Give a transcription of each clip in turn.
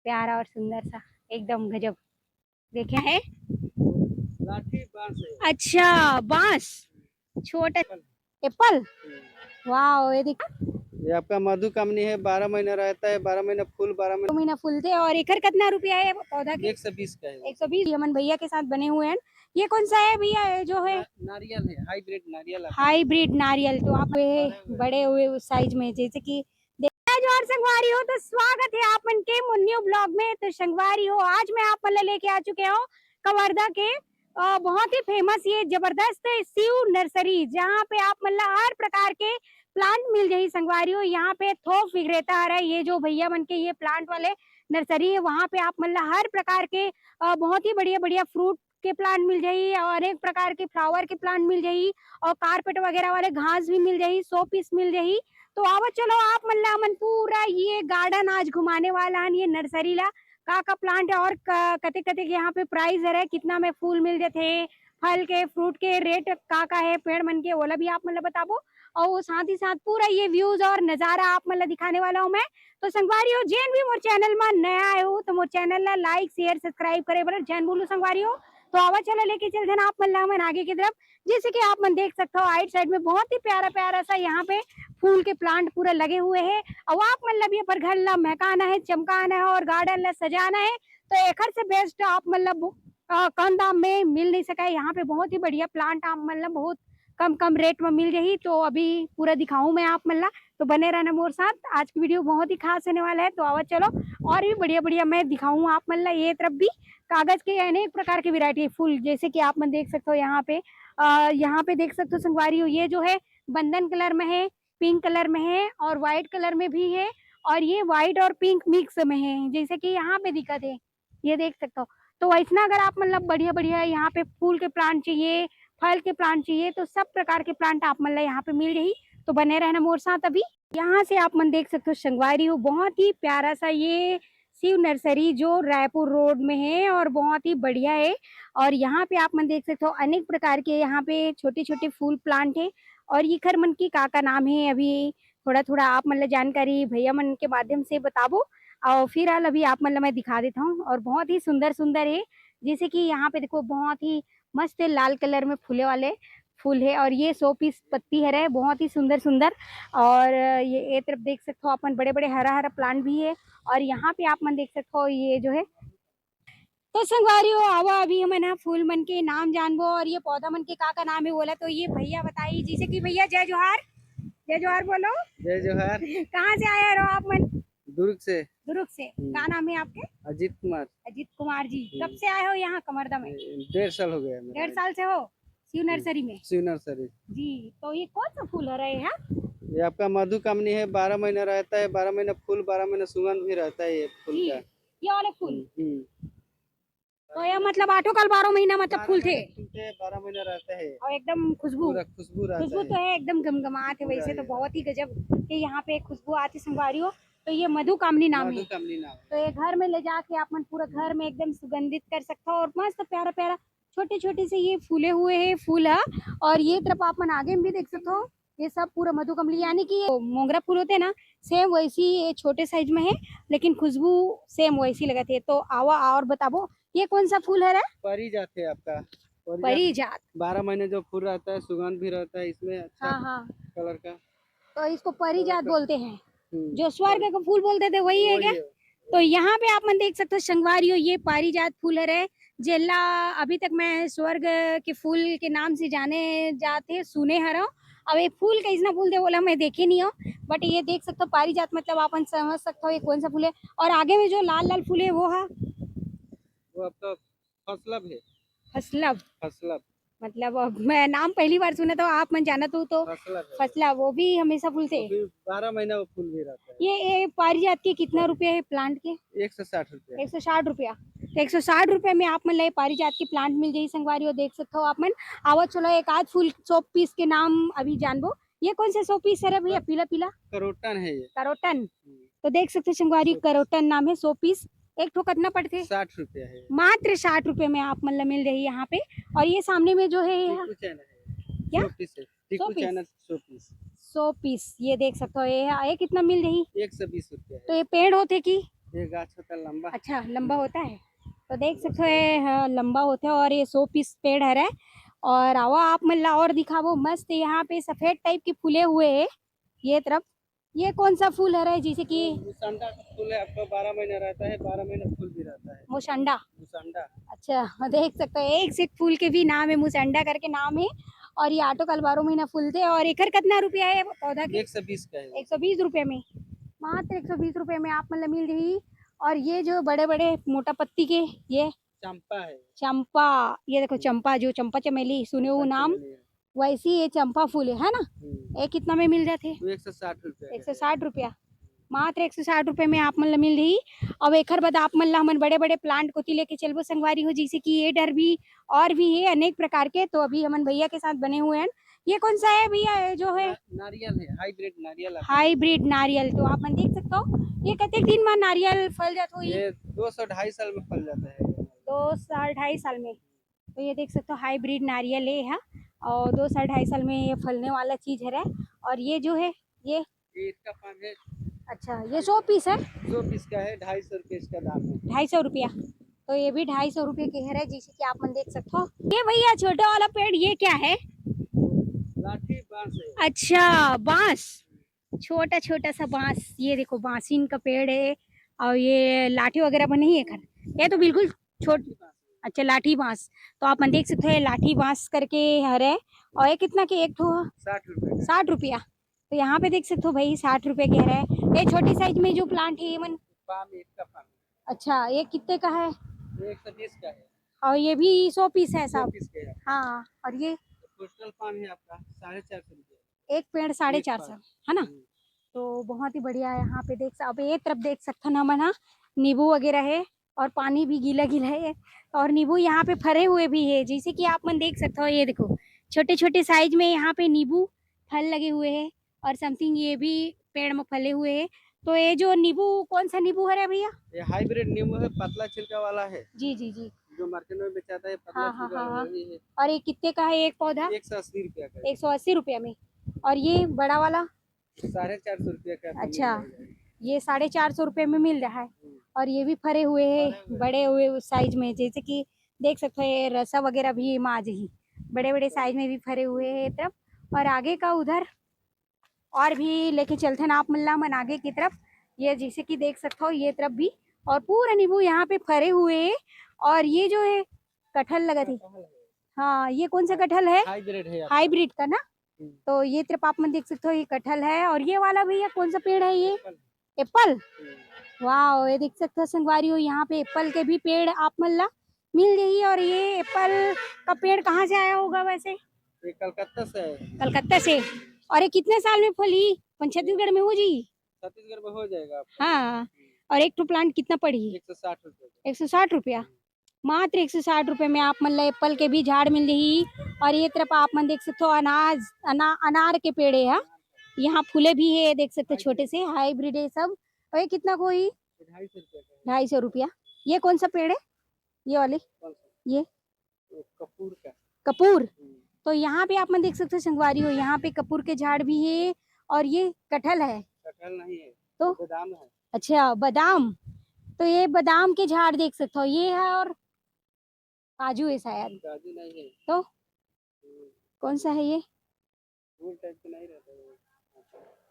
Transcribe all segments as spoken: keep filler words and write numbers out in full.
प्यारा और सुंदर सा, एकदम गजब। देखे है। लाठी बांस है। अच्छा, बांस, छोटा एप्पल। वाओ, ये देखा। ये आपका मधुकामनी है, बारह महीना रहता है, बारह महीना फूल, बारह महीना महीना फूलते हैं। और एकर कितना रुपया है पौधा के? एक सौ बीस का है। एक सौ बीस। ये हमन भैया के साथ बने हुए हैं। ये कौन सा है भैया? ये जो है ना- नारियल है, हाइब्रिड नारियल आता है। हाइब्रिड नारियल। तो आप ये बड़े हुए उस साइज में, जैसे कि देखा जोहार संगवारी हो, तो स्वागत है आप मन के मोर न्यू ब्लॉग में। तो संगवारी हो, आज मैं आप मन ला लेके आ चुके हूँ कवर्धा के अ, बहुत ही फेमस ये जबरदस्त शिव नर्सरी, जहाँ पे आप मन ला हर प्रकार के प्लांट मिल जाही संगवारी हो। यहाँ पे थोक विक्रेता हरे, ये जो भैया मन के ये प्लांट वाले नर्सरी है, वहाँ पे आप मन ला हर प्रकार के अ, बहुत ही बढ़िया बढ़िया फ्रूट के प्लांट मिल जाही और अनेक प्रकार के फ्लावर के प्लांट मिल जाही और कारपेट वगैरह वाले घास भी मिल जाही, शो पीस मिल जाही। तो आवा चलो आप मन ला हमन पूरा ये गार्डन आज घुमाने वाला हन, ये नर्सरी ला, का का प्लांट है और क- कतेक कतेक यहाँ पे प्राइस हरे, कितना में फूल मिल जाथे, फल के फ्रूट के रेट का का है, पेड़ मन के, ओला भी आप मन ला बताबो। और साथ ही साथ पूरा ये व्यूज और नजारा आप मन ला दिखाने वाला हूँ मैं। तो संगवारी हो, जेन भी मोर चैनल मा नया आए हो तो मोर चैनल ला लाइक शेयर सब्सक्राइब करे बर झन भूलू संगवारी हो। तो आवा चलो लेके चलथन आप मन ला हमन आगे की तरफ। जैसे कि आप मन देख सकते हो, आइट साइड में बहुत ही प्यारा प्यारा सा यहाँ पे फूल के प्लांट पूरा लगे हुए हैं। और आप मन ला भी अपन घर ला महकाना है, चमकाना है और गार्डन ला सजाना है, तो एखर से बेस्ट आप मन ला बो- अ, कम दाम में मिल नहीं सका है। यहाँ पे बहुत ही बढ़िया प्लांट आप मन ला बहुत कम कम रेट में मिल जाही। तो अभी पूरा दिखाऊँ मैं आप मन ला, तो बने रहना मोर साथ। आज की वीडियो बहुत ही खास होने वाला है। तो आवा चलो और भी बढ़िया बढ़िया मैं दिखाऊँ आप मन ला। ये तरफ भी कागज के अनेक प्रकार के वैरायटी फूल, जैसे कि आप मन देख सकते हो यहाँ पे, अ, यहाँ पे देख सकते हो संगवारी हो, ये जो है बंदन कलर में है, पिंक कलर में है और वाइट कलर में भी है, और ये वाइट और पिंक मिक्स में है, जैसे कि यहाँ पे दिखत है, ये देख सकते हो। तो वैसना अगर आप मतलब बढ़िया बढ़िया यहाँ पे फूल के प्लांट चाहिए, फल के प्लांट चाहिए, तो सब प्रकार के प्लांट आप मतलब यहाँ पे मिल जाही। तो बने रहना मोर साथ। अभी यहाँ से आप मन देख सकते हो संगवारी हो, बहुत ही प्यारा सा ये शिव नर्सरी जो रायपुर रोड में है और बहुत ही बढ़िया है। और यहाँ पे आप मन देख सकते हो अनेक प्रकार के यहाँ पे छोटे छोटे फूल प्लांट है। और इखर मन के का का नाम है, अभी थोड़ा थोड़ा आप मन ला जानकारी भैया मन के माध्यम से बताबो। और फिलहाल अभी आप मन ला मैं दिखा देता हूँ, और बहुत ही सुंदर सुंदर है। जैसे कि यहाँ पे देखो, बहुत ही मस्त लाल कलर में फूले वाले फूल है, और ये शो पीस पत्ती हरे, बहुत ही सुंदर सुंदर। और ये ए तरफ देख सकते हो अपन, बड़े बड़े हरा हरा प्लांट भी है। और यहाँ पे आप मन देख सकते हो ये जो है, तो संगवारी हो, आवा अभी हमन ह फूल मन के नाम जानबो और ये पौधा मन के का का नाम है बोला। तो ये भैया बताई, जैसे कि भैया जय जोहार, जय जोहार बोलो। जय जोहार। कहाँ से आए रहो आप मन? दुर्ग से। दुर्ग से। हम्म। का नाम है आपके? अजीत कुमार। अजीत कुमार जी। हम्म। कब से आए हो यहाँ कमरदा में? ए, डेढ़ साल हो गया है मेरा। डेढ़ साल से हो शिव नर्सरी में? शिव नर्सरी। जी, तो ये कौन सा फूल हरा है यहाँ? ये आपका मधुकामनी है, बारह महीना रहता है, बारह महीना फूल, बारह महीना सुगंध भी रहता है ये फूल जी, का। ये वाले फूल। हम्म, हम्म। तो ये मतलब आठों काल बारह महीना मतलब फूलथे? फूलते हैं, बारह महीना रहता है। और एकदम खुशबू, पूरा खुशबू रहता खुशबू है। तो है एकदम गमगमात है। पूरा वैसे तो ये। बहुत ही गजब के यहाँ पे खुशबू आती संगवारी हो। तो ये मधुकामनी नाम है, मधुकामनी नाम है। तो ये घर में ले जाके आप मन पूरा घर में एकदम सुगंधित कर सकते हो। और मस्त प्यारा प्यारा छोटे छोटे से ये फूले हुए है फूल है। और ये तरफ आप मन आगे में भी देख सकते हो, ये सब पूरा मधुकमली, यानी कि ये मोंगरा फूल होते हैं ना, सेम वैसी ये छोटे साइज में है, लेकिन खुशबू सेम वैसी लगत है। तो आवा और बताबो, ये कौन सा फूल है रे? पारिजात है आपका। पारिजात। पारिजात। बारह महीने जो फूल रहता है, सुगंध भी रहता है इसमें, अच्छा हाँ हाँ, कलर का। तो इसको पारिजात बोलते हैं। हम्म। जो स्वर्ग का फूल बोलते थे, वही है वही क्या? है। तो यहाँ पे आप मन देख सकते हो संगवारी हो, ये पारिजात फूल हरे, जेला अभी तक मैं स्वर्ग के फूल के नाम से जाने जाते सुने हरव। अब ये फूल कैसना फूल थे बोला मैं देखे नहीं हो, बट ये देख सकते हो पारिजात, मतलब आप मन समझ सकते हो ये कौन सा फूल है। और आगे में जो लाल लाल फूल है वो है वो आपका फसलब है। फसलब, फसलब। मतलब अब मैं नाम पहली बार सुना, तो आप मन जानत हो तो फसलब है। फसलब वो भी हमेशा फूलते। वो भी बारह महीना वो फूल भी रहता है। ये, ये पारिजात के कितना रुपया है प्लांट के? एक सौ साठ रुपया। एक सौ साठ रुपया। तो एक सौ साठ रुपया में आप मन ला ये पारिजात के प्लांट मिल जाही संगवारी हो। देख सकते हो आप मन। आवा चलो एक आध फूल शो पीस के नाम अभी जानबो। ये कौन सा शो पीस है रे भैया, पीला पीला? करोटन है ये। करोटन। हम्म। तो देख सकते हो संगवारी, शो पीस। करोटन नाम है, शो पीस। एक ठो कितना पड़थे? साठ रुपया है। मात्र साठ रुपये में आप मन ला मिल जाही यहाँ पे। और ये सामने में जो है ये टीकू चाइना है। क्या? शो पीस है। टीकू पीस? चाइना शो पीस। शो पीस, ये देख सकते हो, ये, ये कितना मिल जाही? एक सौ बीस रुपया है। तो ये पेड़ होते कि? ये गाछ होता है लंबा। अच्छा, लंबा होता है। तो देख सकते हो, ये, हाँ, लंबा होता है और ये सौ पीस पेड़ हरे। और आवा, आप मन ला और दिखावो, मस्त यहाँ पे सफेद टाइप के फूले हुए हैं ये तरफ। ये कौन सा फूल हरे, जैसे कि? मुसंडा का फूल है, आपका बारह महीना रहता है, बारह महीना फूल भी रहता है। मुसंडा। मुसंडा। अच्छा, देख सकते हो, एक से एक फूल के भी नाम है, मुसंडा करके नाम है। और ये आटो कल बारह महीना फूलते हैं। और एकर कितना रुपया है पौधा के? एक सौ बीस का है। एक सौ बीस रुपये में, मात्र एक सौ बीस रुपये में आप मन ला मिल जाही। और ये जो बड़े बड़े मोटा पत्ती के, ये चंपा है। चंपा, ये देखो चंपा, जो चंपा चमेली सुने हो नाम, वैसी ये चंपा फूल है, है ना? हम्म। ये कितना में मिल जाते? तो एक सौ साठ रुपया का एक सौ साठ रुपया, मात्र एक सौ साठ रुपये में आप मन ला मिल रही। अब एकर बाद आप मन ला हमन बड़े बड़े प्लांट कोती लेके चलबो संगवारी हो, जैसे कि ये डर भी और भी है अनेक प्रकार के। तो अभी हमन भैया के साथ बने हुए हैं। ये कौन सा है भैया, ये जो है? ना-, नारियल है, हाइब्रिड नारियल आता है। हाइब्रिड नारियल। तो आप मन देख सकते हो, ये कतेक दिन में नारियल फल जात होही? ये दो सौ ढाई साल में फल जाता है। दो साल ढाई साल में। तो ये देख सकते हो, हाइब्रिड नारियल है, हाँ, और दो साल ढाई साल में ये फलने वाला चीज है। और ये जो है, ये ये इसका पान है, अच्छा, ये सौ पीस है, सौ पीस का है, ढाई सौ रुपये इसका दाम है। ढाई सौ रुपया। तो ये भी ढाई सौ रुपये के हरे, जैसे कि आप मन देख सकते हो। ये भैया, छोटा वाला पेड़, ये क्या है? लाठी बांस है। अच्छा, बांस, छोटा छोटा सा बांस। ये देखो, बांसिन का पेड़ है और ये लाठी वगैरह बा नहीं है एकर, ये तो बिल्कुल छोट। अच्छा, लाठी बांस। तो आप मन देख सकते हो, ये लाठी बांस करके हरे। और ये कितना के एक ठो? साठ रुपये का। साठ रुपया। तो यहाँ पे देख सकते हो भाई, साठ रुपये के हरे। ये छोटी साइज में जो प्लांट है, ये मन? पाम, इसका पाम। अच्छा, ये कितने का है? ये एक सौ बीस का है। और ये भी सौ पीस है सौ सब। पीस का है। हाँ, और ये? कोस्टल पाम है आपका साढ़े चार सौ रुपये। एक पेड़ साढ़े चार सौ, है ना? हम्म। तो बहुत ही बढ़िया है। यहाँ पे देख स-, अब ये तरफ देख सकते हो ना मन, हाँ, नींबू वगैरह है और पानी भी गीला गीला है। और नींबू यहाँ पे फरे हुए भी है, जैसे कि आप मन देख सकते हो। ये देखो, छोटे छोटे साइज में यहाँ पे नींबू फल लगे हुए हैं और समथिंग ये भी पेड़ में फले हुए हैं। तो ये जो नींबू, कौन सा नींबू है रे भैया? ये हाइब्रिड नींबू है, पतला छिलका वाला है, जी जी जी। जो मार्केट में बेचाता है, पतला हाँ, छिलका हाँ, वाला, हाँ। वही है। और ये कितने का है एक पौधा? एक सौ अस्सी रुपया का है। एक सौ अस्सी रुपये में। और ये बड़ा वाला? साढ़े चार सौ रुपया का। अच्छा, ये साढ़े चार सौ रुपये में मिल रहा है। और ये भी फरे हुए हैं, बड़े हुए उस साइज में, जैसे कि देख सकते हो, ये रसा वगैरह भी एमा आ जाही, बड़े बड़े साइज में भी फरे हुए हैं ये तरफ। और आगे का उधर और भी लेके चलते हैं आप मन ला मन आगे की तरफ। ये जैसे कि देख सकते हो, ये तरफ भी, और पूरा नींबू यहाँ पे फरे हुए हैं। और ये जो है, कटहल लगा थी। हाँ, ये कौन सा कटहल है? हाइब्रिड है आपका। हाइब्रिड का ना। हम्म। तो ये तरफ आप मन देख सकते हो, ये कटहल है। और ये वाला भैया, कौन सा पेड़ है ये? एप्पल। एप्पल। हम्म। वाह, ये देख सकते हो संगवारी हो, यहाँ पे एप्पल के भी पेड़ आप मन ला मिल जाही। और ये एप्पल का पेड़ कहाँ से आया होगा वैसे? ये कलकत्ता से है। कलकत्ता से। और ये कितने साल में फली? अपन छत्तीसगढ़ में हो जी। छत्तीसगढ़ में हो जाएगा आपका। हाँ। और एक ठो प्लांट कितना पड़ी? एक सौ साठ रुपये का। एक सौ साठ रुपया। मात्र एक सौ साठ रुपये में आप मन ला एप्पल के भी झाड़ मिल जाही। और ये तरफ आप मन देख सकते हो, अनाज, अना-, अनार के पेड़ है, यहाँ फूले भी है, देख सकते हो, छोटे से हाइब्रिड है सब। और ये कितना को ही? ये ढाई सौ रुपये का है। ढाई सौ रुपया। ये कौन सा पेड़ है? ये वाले? कौन सा? ये? वो कपूर का। कपूर। हम्म। तो यहाँ पे आप मन देख सकते हो संगवारी हो, यहाँ पे कपूर के झाड़ भी है और ये कटहल है। कटहल नहीं है, तो? बादाम है। अच्छा, बादाम। तो ये बादाम के झाड़ देख सकते हो, ये है और काजू है शायद। काजू नहीं है। तो? हम्म, कौन सा है ये? फूल टाइप का नहीं रहता है।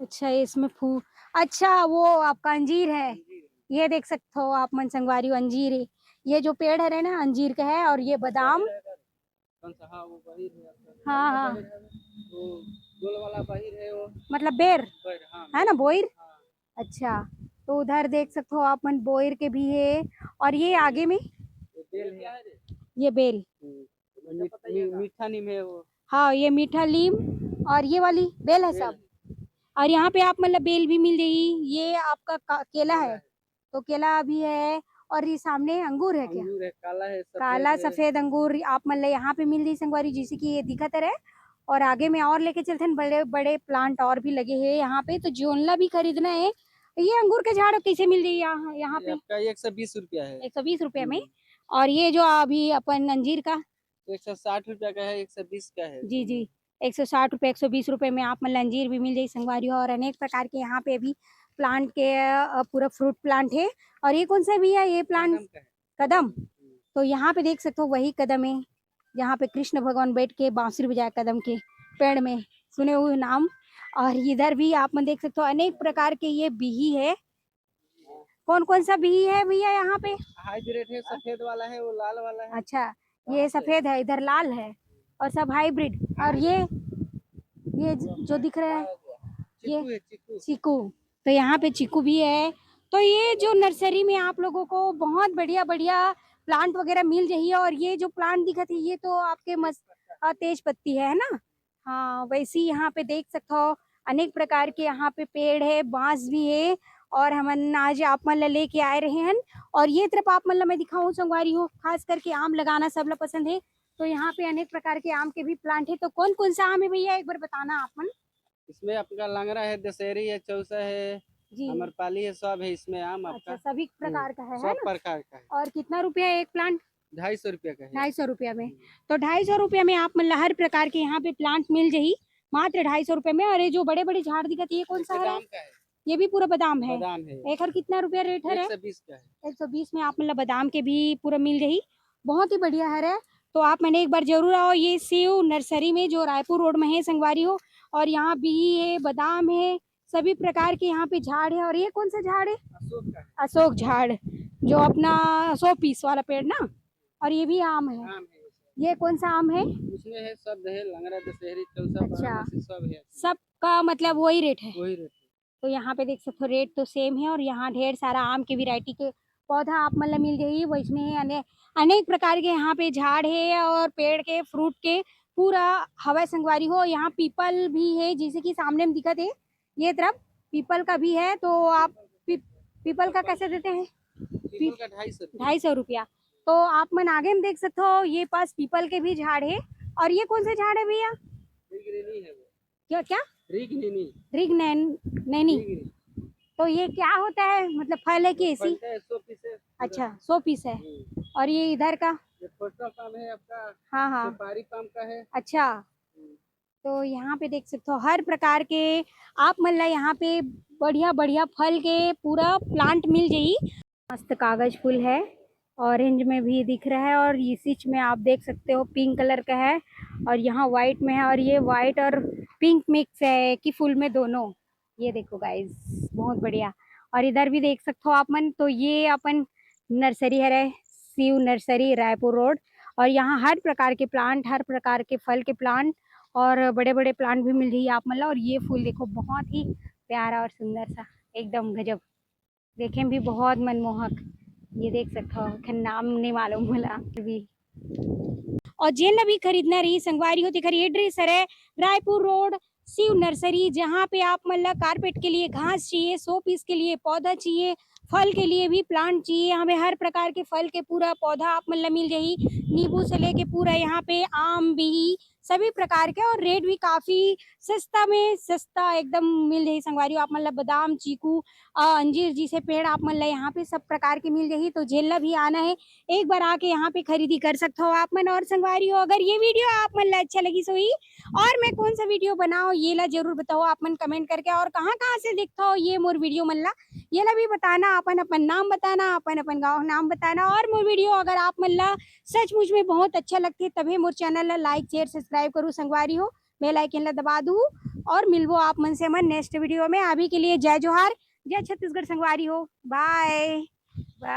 अच्छा, इसमें फूल, अच्छा, वो आपका अंजीर है। अंजीर। ये देख सकते हो आप मन संगवारी हो, अंजीर है। ये जो पेड़ है ना, अंजीर का है। और ये बादाम। कौन सा? हाँ, वो बहिर है आपका। हाँ, हाँ। वो गोल वाला बहिर है वो। मतलब बेर, बहिर, हाँ, है ना, बोइर? हाँ। अच्छा, तो उधर देख सकते हो आप मन, बोइर के भी है। और ये आगे में ये बेल है। ये बेल, हम्म। मी-, मी-, मीठा नीम है वो। हाँ, ये मीठा नीम। और ये वाली बेल है बेल सब। है। और यहाँ पे आप मतलब बेल भी मिल जाही। ये आपका का-, केला है, तो केला भी है। और ये सामने अंगूर है क्या? अंगूर है, काला है, सफेद काला है। सफेद अंगूर आप मन ला यहाँ पे मिल जाही संगवारी, जैसे कि ये दिखत रहे। और आगे में और लेके चलते हैं, बड़े बड़े प्लांट और भी लगे हैं यहाँ पे। तो जोन ला भी खरीदना है, तो ये अंगूर के झाड़ कैसे मिल जाही यहाँ, यहाँ ये पे? आपका एक सौ बीस रुपया है। एक सौ बीस रुपये में। हम्म। और ये जो अभी अपन अंजीर का? एक सौ साठ रुपया का है, एक सौ बीस का है। जी जी, एक सौ साठ रुपये, एक सौ बीस रुपये में आप मन ला अंजीर भी मिल जाही संगवारी हो। और अनेक प्रकार के यहाँ पे भी प्लांट के अ, पूरा फ्रूट प्लांट है। और ये कौन सा भी है ये प्लांट? कदम का है। कदम। तो यहाँ पे देख सकते हो वही कदम है जहाँ पे कृष्ण भगवान बैठ के बांसुरी बजाए कदम के पेड़ में, सुने हुए नाम। और इधर भी आप मन देख सकते हो अनेक प्रकार के ये बिही है। कौन कौन सा बिही है भैया यहाँ पे? हाइब्रिड है, सफेद वाला है, वो लाल वाला है। अच्छा, ये सफेद है, इधर लाल है और सब हाइब्रिड। और ये ये ज- जो दिख रहा है ये चीकू है, चीकू। चीकू। तो यहाँ पे चीकू भी है। तो ये जो नर्सरी में आप लोगों को बहुत बढ़िया बढ़िया प्लांट वगैरह मिल जाही है। और ये जो प्लांट दिखत है ये तो आपके मस अ, तेज पत्ती है, है ना? हाँ, वैसे ही यहाँ पे देख सकते हो अनेक प्रकार के यहाँ पे पेड़ है, बांस भी है। और हमन आज आप मन ला लेके आए रहे हन। और ये तरफ आप मन ला मैं दिखाऊं संगवारी हो, खास करके आम लगाना सब ला पसंद है। तो यहाँ पे अनेक प्रकार के आम के भी प्लांट है। तो कौन कौन सा आम है भैया, एक बार बताना आप मन। इसमें आपका लंगड़ा है, दशहरी है, चौसा है, जी। अम्रपाली है, सब है इसमें आम आपका। अच्छा, सभी प्रकार का है, है सब ना? प्रकार का है। और कितना रुपया एक प्लांट? ढाई सौ रुपया का है। ढाई सौ रुपया में। हम्म। तो ढाई सौ रुपया में आप मतलब हर प्रकार के यहाँ पे प्लांट मिल जाही मात्र ढाई सौ रुपया में। और ये जो बड़े बड़े झाड़ दिखत है ये कौन सा है? बादाम का है। ये भी पूरा बादाम है। बादाम है। एकर कितना रुपया रेट है? एक सौ बीस का है। एक सौ बीस में आप मतलब बादाम के भी पूरा मिल जाही। बहुत ही बढ़िया हरे। तो आप मन एक बार जरूर आओ ये शिव नर्सरी में जो रायपुर रोड में है संगवारी हो। और यहाँ बिही है, बादाम है, सभी प्रकार के यहाँ पे झाड़ है। और ये कौन सा झाड़ है? अशोक का है। अशोक झाड़, जो अपना सौ पीस वाला पेड़ ना। और ये भी आम है। आम है। ये कौन सा आम है? उसमें है, सब है, लंगड़ा, दशहरी, चौसा, अच्छा। बारामासी, सब है। सबका मतलब वही रेट है? वही रेट है। तो यहाँ पे देख सकते हो रेट तो सेम है। और यहाँ ढेर सारा आम के वैरायटी के पौधा आप मन ला मिल जाही। वैसने अने अनेक प्रकार के यहाँ पे झाड़ है और पेड़ के, फ्रूट के पूरा हवय संगवारी हो। यहाँ पीपल भी है, जैसे कि सामने में दिखत है ये तरफ पीपल का भी है। तो आप पी, पीपल का कैसे देते हैं? पीपल का ढाई सौ रुपया। ढाई सौ रुपया। तो आप मन आगे में देख सकते हो ये पास पीपल के भी झाड़ है। और ये कौन से झाड़ है भैया? रिगनैनी है वो। क्या, क्या? रिगनैनी। रिगनैन-, नैनी। रिगनैनी। तो ये क्या होता है, मतलब फल है कि ऐसी? फलता है, शो पीस है पूरा। अच्छा, शो पीस है। हम्म। और ये इधर का? ये खोस्टा पाम है आपका। हाँ, हाँ। सुपारी पाम का है। अच्छा। हम्म। तो यहाँ पे देख सकते हो हर प्रकार के आप मन ला यहाँ पे बढ़िया बढ़िया फल के पूरा प्लांट मिल जाही। मस्त कागज फूल है, ऑरेंज में भी दिख रहा है और इसी में आप देख सकते हो पिंक कलर का है और यहाँ व्हाइट में है। और ये व्हाइट और पिंक मिक्स है कि फूल में दोनों। ये देखो गाइस, बहुत बढ़िया। और इधर भी देख सकते हो आप मन, तो ये अपन नर्सरी हरे, शिव नर्सरी रायपुर रोड। और यहाँ हर प्रकार के प्लांट, हर प्रकार के फल के प्लांट और बड़े बड़े प्लांट भी मिल जाही आप मन ला। और ये फूल देखो, बहुत ही प्यारा और सुंदर सा, एकदम गजब, देखे में भी बहुत मनमोहक। ये देख सकते हो, एखर नाम नहीं मालूम मोला भी। और जेन ला भी खरीदना रही संगवारी हो, तेकर एड्रेस हरे रायपुर रोड शिव नर्सरी, जहाँ पे आप मन ला कारपेट के लिए घास चाहिए, शो पीस के लिए पौधा चाहिए, फल के लिए भी प्लांट चाहिए, हमें हर प्रकार के फल के पूरा पौधा आप मन ला मिल जाही। नींबू से लेके पूरा यहाँ पे आम भी, सभी प्रकार के, और रेट भी काफी सस्ता में सस्ता एकदम मिल जाही संगवारी हो। आप मन ला बादाम, चीकू, अ, अंजीर जैसे पेड़ आप मन ला यहाँ पे सब प्रकार के मिल जाही। तो जेन ला भी आना है, एक बार आके यहाँ पे खरीदी कर सकते हो आप मन। और संगवारी हो, अगर ये वीडियो आप मन ला अच्छा लगी सोई और मैं कौन सा वीडियो बनाओ, ये ला जरूर बताओ आप मन कमेंट करके। और कहाँ कहाँ से देखता हो ये मोर वीडियो मन ला, ये ला भी बताना, अपन अपन नाम बताना, अपन अपन गाँव नाम बताना। और मोर वीडियो अगर आप मन ला सचमुच में बहुत अच्छा लगथे, तभे मोर चैनल ला लाइक, शेयर, सब्सक्राइब करू संगवारी हो, बेल आइकन ला दबा दू। और मिलबो आप मन से हमन नेक्स्ट वीडियो में। अभी के लिए जय जोहार, जय छत्तीसगढ़ संगवारी हो, बाय।